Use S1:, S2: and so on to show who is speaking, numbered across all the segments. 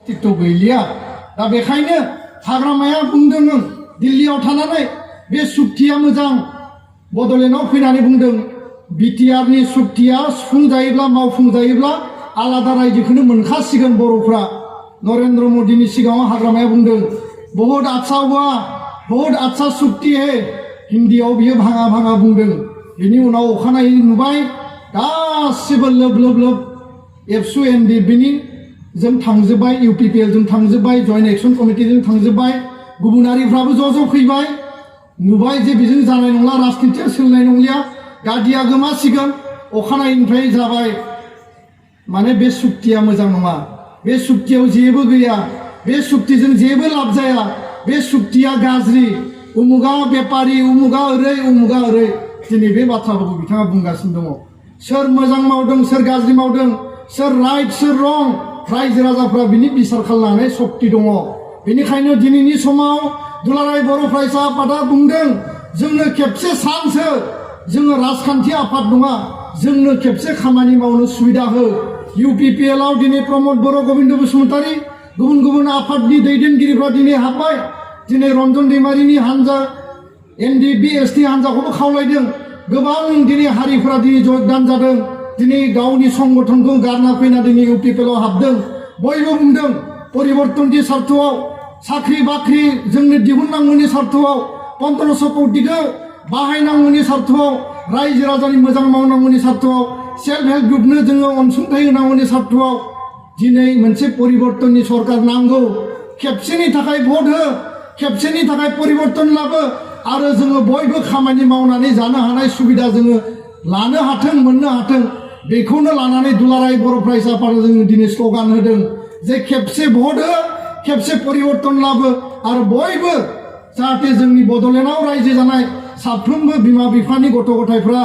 S1: TikTok गैलिया दा बेखायनो हाग्रामाया बुंदोंमोन दिल्लीयाव थानानै बे सुक्तिया मोजां बड'लेण्डआव फैनानै बुंदों बिटिआरनि सुक्तिया सुफुंजायोब्ला मावफुंजायोब्ला आलादा रायजोखौनो मोनखासिगोन बर'फ्रा नरेंद्र मोदीनि सिगाङाव हाग्रामाया बुंदों बहुत अच्छा हुआ बहुत अच्छा सुक्ति है हिन्दीयाव बियो भाङा भाङा बुंदों बिनि उनाव अखानायै नुबाय गासिबो लोब लोब लोब एबसु एनडिएफबिनि जों थांजोब्बाय इउपिपिएल जों थांजोब्बाय जयेन्ट एक्शन कमिटिजों थांजोब्बाय गुबुनारिफ्राबो ज' फैबाय नुबाय जे बेजों जानाय नंला राजनितिया सोलिनाय नंलिया गादिया गोमासिगोन अखानायैनिफ्राय जाबाय माने बे सुक्तिया मोजां नङा बे सुक्तियाव जेबो गैया बे सुक्तिजों जेबो लाब जाया बे सुक्तिया गाज्रि उमुगा बेपारि उमुगा ओरै दिनै बे बाथ्राफोरखौ बिथाङा बुंगासिनो दङ सोर मोजां मावदों सोर गाज्रि मावदों सोर राइट सोर रं रायजो राजाफ्रा बिनि बिसार खालामनानै शक्ति दङ बेनिखायनो दिनैनि समाव दुलाराय बर' फरायसा आफादा बुंदों जोंनो खेबसे चान्स हो जोङो राजखान्थि आफाद नङा जोंनो खेबसे खामानि मावनो सुबिदा हो इउपिपिएलआव दिनै प्रमद बर' गबिन्द बसुमतारी गुबुन गुबुन आफादनि दैदेनगिरिफ्रा दिनै हाबबाय दिनै रन्जन दैमारिनि हान्जा एनडिएफबि एसटि हान्जाखौबो खावलायदों गोबां दिनै हारिफोरा दिनै जगदान जादों दिनै गावनि संगठनखौ गारना फैना दिनै इउपिपिएलआव हाबदों बयबो बुंदों परिबर्तननि सार्थआव साख्रि बाख्रि जोंनो दिहुननांगौनि सार्थआव 1500 कौटिखौ बाहायनांगौनि सार्थआव रायजो राजानि मोजां मावनांगौनि सार्थआव सेल्फ हेल्प ग्रुपनो जोङो अनसुंथाइ होनांगौनि सार्थआव दिनै मोनसे परिबर्तननि सरकार नांगौ खेबसेनि थाखाय भट हो खेबसेनि थाखाय परिबर्तन लाबो आरो जोङो बयबो खामानि मावनानै जानो हानाय सुबिदा जोङो लानो हाथों मोननो हाथों बेखौनो लानानै दुलाराय बर' फरायसा आफादा जोङो दिनै स्ल'गान होदों जे खेबसे भट हो खेबसे परिबर्तन लाबो आरो बयबो जाहाथे जोंनि बड'लेण्डआव रायजो जानाय साफ्रोमबो बिमा बिफानि गथ' गथायफ्रा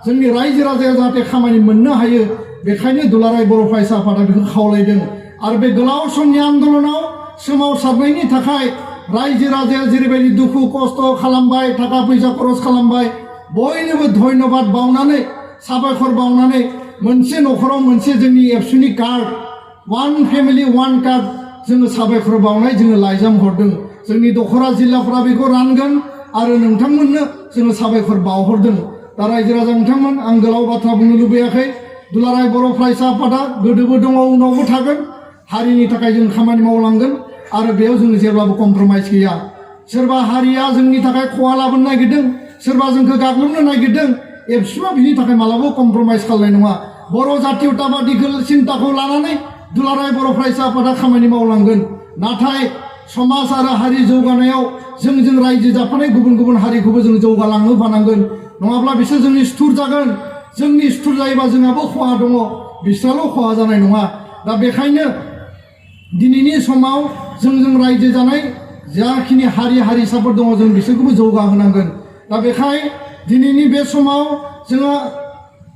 S1: जोंनि रायजो राजाया जाहाथे खामानि मोननो हायो बेखायनो दुलाराय बर' फरायसा आफादा बेखौ खावलायदों आरो बे गोलाव समनि आन्दोलनाव सोमावसारनायनि थाखाय रायजो राजाया जेरैबायदि दुखु खस्थ' खालामबाय थाखा फैसा खरस खालामबाय बयनोबो धन्यबाद बावनानै साबायखर बावनानै मोनसे न'खराव मोनसे जोंनि एबसुनि card one family one card जोङो साबायखर बावनाय जोङो लाइजाम हरदों जोंनि दख'रा जिल्लाफ्रा बेखौ रानगोन आरो नोंथांमोननो जोङो साबायखर बावहरदों दा रायजो राजा नोंथांमोन आं गोलाव बाथ्रा बुंनो लुबैयाखै दुलाराय बर' फरायसा आफादा गोदोबो दङ उनावबो थागोन हारिनि थाखाय जों खामानि मावलांगोन आरो बेयाव जों जेब्लाबो कमप्रमाइज गैया सोरबा हारिया जोंनि थाखाय खहा लाबोनो नागिरदों सोरबा जोंखौ गाग्लोबनो नागिरदों एबसुआ बिनि थाखाय मालाबाबो कमप्रमाइज खालामनाय नङा बर' जातीयताबादि सिन्ताखौ लानानै दुलाराय बर' फरायसा आफादा खामानि मावलांगोन नाथाय समाज आरो हारि जौगानायाव जों रायजो जाफानाय गुबुन गुबुन हारिखौबो जों जौगालांहोफानांगोन नङाब्ला बिसोर जोंनि सुथुर जागोन जोंनि सुथुर जायोबा जोंहाबो खहा दङ बिसोरल' खहा जानाय नङा दा बेखायनो दिनैनि समाव जों रायजो जानाय जाखिनि हारि हारिसाफोर दङ जों बिसोरखौबो जौगाहोनांगोन दा बेखाय दिनैनि बे समाव जोङो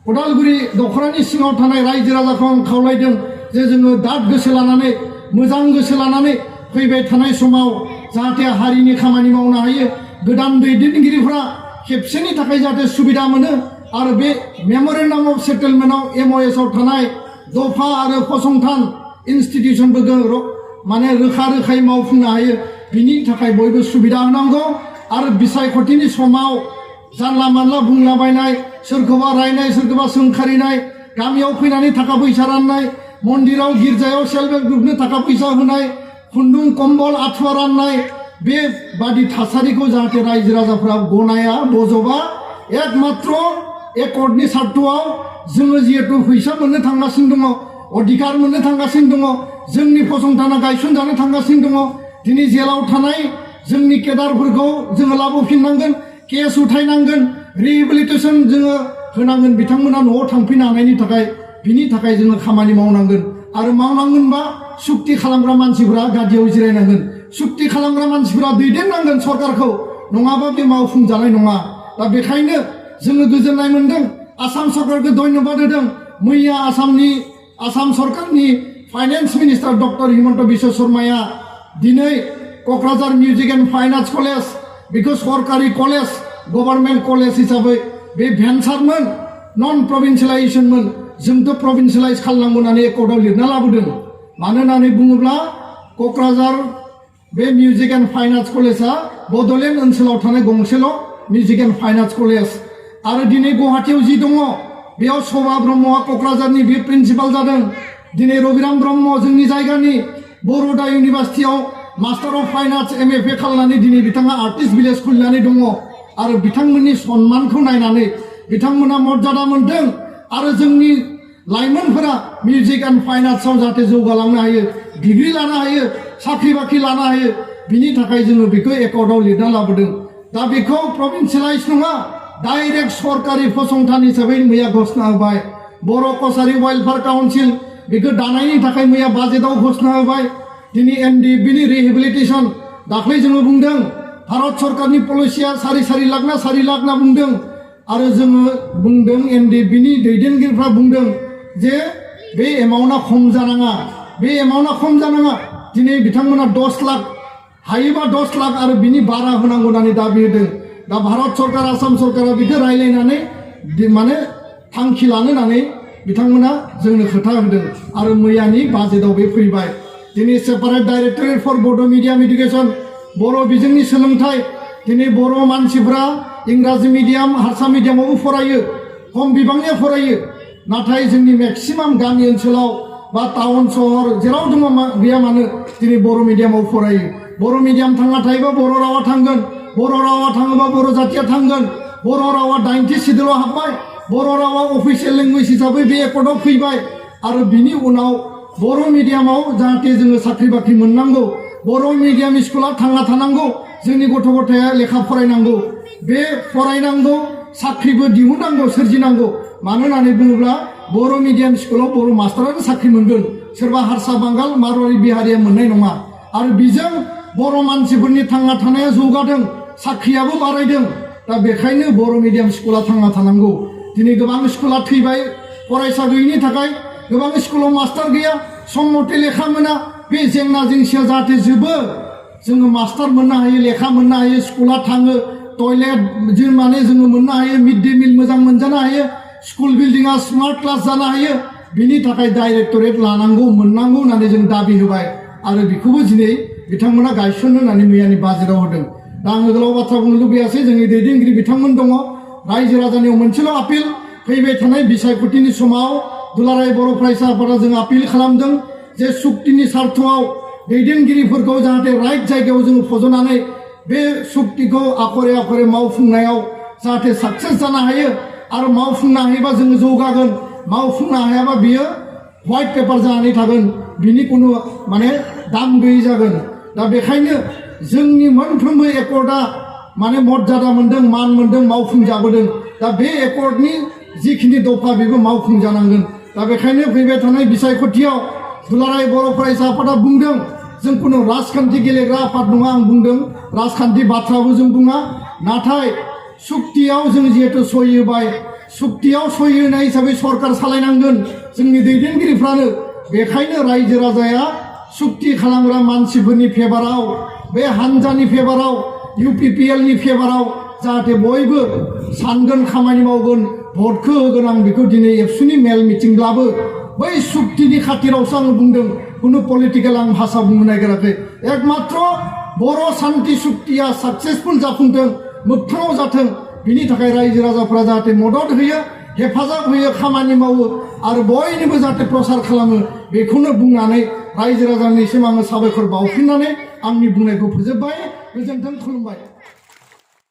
S1: उदालगुरि दख'रानि सिङाव थानाय रायजो राजाखौ आं खावलायदों जे जोङो दाद गोसो लानानै मोजां गोसो लानानै फैबाय थानाय समाव जाहाथे हारिनि खामानि मावनो हायो गोदान दैदेनगिरिफ्रा खेबसेनि थाखाय जाहाथे सुबिदा मोनो आरो बे मेम'रेन्डाम अफ सेटेलमेन्टआव MOS आव थानाय दफा आरो फसंथान इनस्टिटिउसनफोरखौ माने रोखा रोखायै मावफुंनो हायो बिनि थाखाय बयबो सुबिदा होनांगौ आरो बिसायख'थिनि समाव जानला मानला बुंलाबायनाय सोरखौबा रायनाय सोरखौबा सोंखारिनाय गामियाव फैनानै थाखा फैसा राननाय मन्दिराव गिर्जायाव सेल्फ हेल्प ग्रुपनो थाखा फैसा होनाय खुन्दुं कम्बल आठुवा राननाय बेबादि थासारिखौ जाहाथे रायजो राजाफ्रा गनाया बजबा एकमात्र एकर्डनि सार्थआव जोङो जिहेतु फैसा मोननो थांगासिनो दङ अधिकार मोननो थांगासिनो दङ जोंनि फसंथाना गायसनजानो थांगासिनो दङ दिनै जेलाव थानाय जोंनि केडारफोरखौ जोङो लाबोफिननांगोन केस उठायनांगोन रिहेबिलिटेसन जोङो होनांगोन बिथांमोना न'आव थांफिननो हानायनि थाखाय बिनि थाखाय जोङो खामानि मावनांगोन आरो मावनांगोनबा सुक्ति खालामग्रा मानसिफोरा गादियाव जिरायनांगोन सुक्ति खालामग्रा मानसिफोरा दैदेननांगोन सरकारखौ नङाबा बे मावफुंजानाय नङा दा बेखायनो जोङो गोजोननाय मोनदों आसाम सरकारखौ धन्यबाद होदों मैया आसाम सरकारनि finance minister doctor Himanta Biswa शर्माया दिनै Kokrajhar music and fine arts college बेखौ सरकारि कलेज गभर्नमेन्ट कलेज हिसाबै बे भेन्सारमोन नन प्रभिन्सियेलाइजेसनमोन जोंथ' प्रभिन्सियेलाइज खालामनांगौ होननानै एकर्डआव लिरना लाबोदों मानो होननानै बुङोब्ला क'क्राझार बे मिउजिक एन्ड फाइन आर्ट्स कलेजा बड'लेण्ड ओनसोलाव थानाय गंसेल' music and fine arts college आरो दिनै गुवाहाटीयाव जि दङ बेयाव शोभा ब्रह्मआ क'क्राझारनि बे प्रिन्सिपाल जादों दिनै रबिराम ब्रह्म जोंनि जायगानि बर'दा इउनिभार्सिटियाव master of fine arts MFA खालामनानै दिनै बिथाङा आर्टिस्ट भिलेज खुलिनानै दङ आरो बिथांमोननि सन्मानखौ नायनानै बिथांमोना मर्यादा मोनदों आरो जोंनि लाइमोनफोरा मिउजिक एन्ड फाइन आर्ट्सआव जाहाथे जौगालांनो हायो डिग्री लानो हायो साख्रि बाख्रि लानो हायो बिनि थाखाय जोङो बेखौ एकर्डआव लिरना लाबोदों दा बेखौ प्रभिन्सियेलाइज नङा डाइरेक्ट सरकारि फसंथान हिसाबै मैया घोषणा होबाय बर' कसारि वेलफेयार काउन्सिल बेखौ दानायनि थाखाय मैया बाजेटआव घोषणा होबाय दिनै NDBनि रिहेबिलिटेसन दाख्लै जोङो बुंदों भारत सरकारनि पलिसिया 4 लाख ना 4 लाख ना बुंदों आरो जोङो बुंदों NDBनि दैदेनगिरिफ्रा बुंदों जे बे एमाउन्टआ खम जानाङा बे एमाउन्टआ खम जानाङा दिनै बिथांमोना 10 लाख हायोबा 10 लाख आरो बिनि बारा होनांगौ होननानै दाबि होदों दा भारत सरकार आसाम सरकारा बेखौ रायलायनानै माने थांखि लानो होननानै बिथांमोना जोंनो खोथा होदों आरो मैयानि बाजेटआव बे फैबाय दिनै सेपारेट डाइरेक्टरेट फर बड' मिडियाम एडुकेसन बर' बिजोंनि सोलोंथाइ दिनै बर' मानसिफ्रा इंराजि मिडियाम हारसा मिडियामावबो फरायो खम बिबांनि फरायो नाथाय जोंनि मेक्सिमाम गामि ओनसोलाव बा टाउन सहर जेराव दङ गैया मानो दिनै बर' मिडियामाव फरायो बर' मिडियाम थांना थायोबा बर' रावा थांगोन बर' रावा थाङोबा बर' जातिया थांगोन बर' रावा 90 सिडुलाव हाबबाय बर' रावा अफिसियेल लेंगुवेज हिसाबै बे एकर्डआव फैबाय आरो बिनि उनाव बर' मिडियामाव जाहाथे जोङो साख्रि बाख्रि मोननांगौ बर' मिडियाम स्कुला थांना थानांगौ जोंनि गथ' गथाया लेखा फरायनांगौ बे फरायनांगौ साख्रिबो दिहुननांगौ सोरजिनांगौ मानो होननानै बुङोब्ला बर' मिडियाम स्कुलाव बर' मास्टारानो साख्रि मोनगोन सोरबा हारसा बांगाल मारवारि बिहारिया मोननाय नङा आरो बिजों बर' मानसिफोरनि थांना थानाया जौगादों साख्रियाबो बारायदों दा बेखायनो बर' मिडियाम स्कुला थांना थानांगौ दिनै गोबां स्कुला थैबाय फरायसा गैयिनि थाखाय गोबां स्कुलाव मास्टार गैया सम मथे लेखा मोना बे जेंना जेंसिया जाहाथे जोबो जोङो मास्टार मोननो हायो लेखा मोननो हायो स्कुला थाङो टयलेट जों माने जोङो मोननो हायो मिड डे मिल मोजां मोनजानो हायो स्कुल बिल्डिंआ स्मार्ट क्लास जानो हायो बिनि थाखाय डाइरेक्टरेट लानांगौ मोननांगौ होननानै जों दाबि होबाय आरो बेखौबो दिनै बिथांमोना गायसननो होननानै मैयानि बाजेटआव होदों दा आङो गोलाव बाथ्रा बुंनो लुबैयासै जोंनि दैदेनगिरि बिथांमोन दङ रायजो राजानियाव मोनसेल' आपिल फैबाय थानाय बिसायख'थिनि समाव दुलाराय बर' फरायसा आफादा जों आपिल खालामदों जे सुक्तिनि सार्थआव दैदेनगिरिफोरखौ जाहाथे राइट जायगायाव जोङो फज'नानै बे सुक्तिखौ आखरे आखरे मावफुंनायाव जाहाथे साक्सेस जानो हायो आरो मावफुंनो हायोबा जोङो जौगागोन मावफुंनो हायाबा बियो व्हाइट पेपार जानानै थागोन बिनि कुनु माने दाम गैयै जागोन दा बेखायनो जोंनि मोनफ्रोमबो एकर्डआ माने मर्यादा मोनदों मान मोनदों मावफुंजाबोदों दा बे एकर्डनि जिखिनि दफा बेबो मावफुंजानांगोन दा बेखायनो फैबाय थानाय बिसायख'थियाव दुलाराय बर' फरायसा आफादा बुंदों जों कुनु राजखान्थि गेलेग्रा आफाद नङा आं बुंदों राजखान्थि बाथ्राबो जों बुङा नाथाय सुक्तियाव जों जिहेतु सहि होबाय सुक्तियाव सहि होनाय हिसाबै सरकार सालायनांगोन जोंनि दैदेनगिरिफ्रानो बेखायनो रायजो राजाया सुक्ति खालामग्रा मानसिफोरनि फेभाराव बे हानजानि फेभाराव UPPL नि फेभाराव जाहाथे बयबो सानगोन खामानि मावगोन भटखौ होगोन आं बेखौ दिनै एबसुनि मेल मिटिंब्लाबो बै सुक्तिनि खाथिरावसो आं बुंदों कुनु पलिटिकेल आं भाषा बुंनो नागिराखै एकमात्र बर' शान्ति सुक्तिया साक्सेसफुल जाफुंथों मोगथाङाव जाथों बिनि थाखाय रायजो राजाफ्रा जाहाथे मदद होयो हेफाजाब होयो खामानि मावो आरो बयनिबो जाहाथे प्रसार खालामो बेखौनो बुंनानै रायजो राजानिसिम आङो साबायखर बावफिननानै आंनि बुंनायखौ फोजोबबाय गोजोन्थों खुलुमबाय।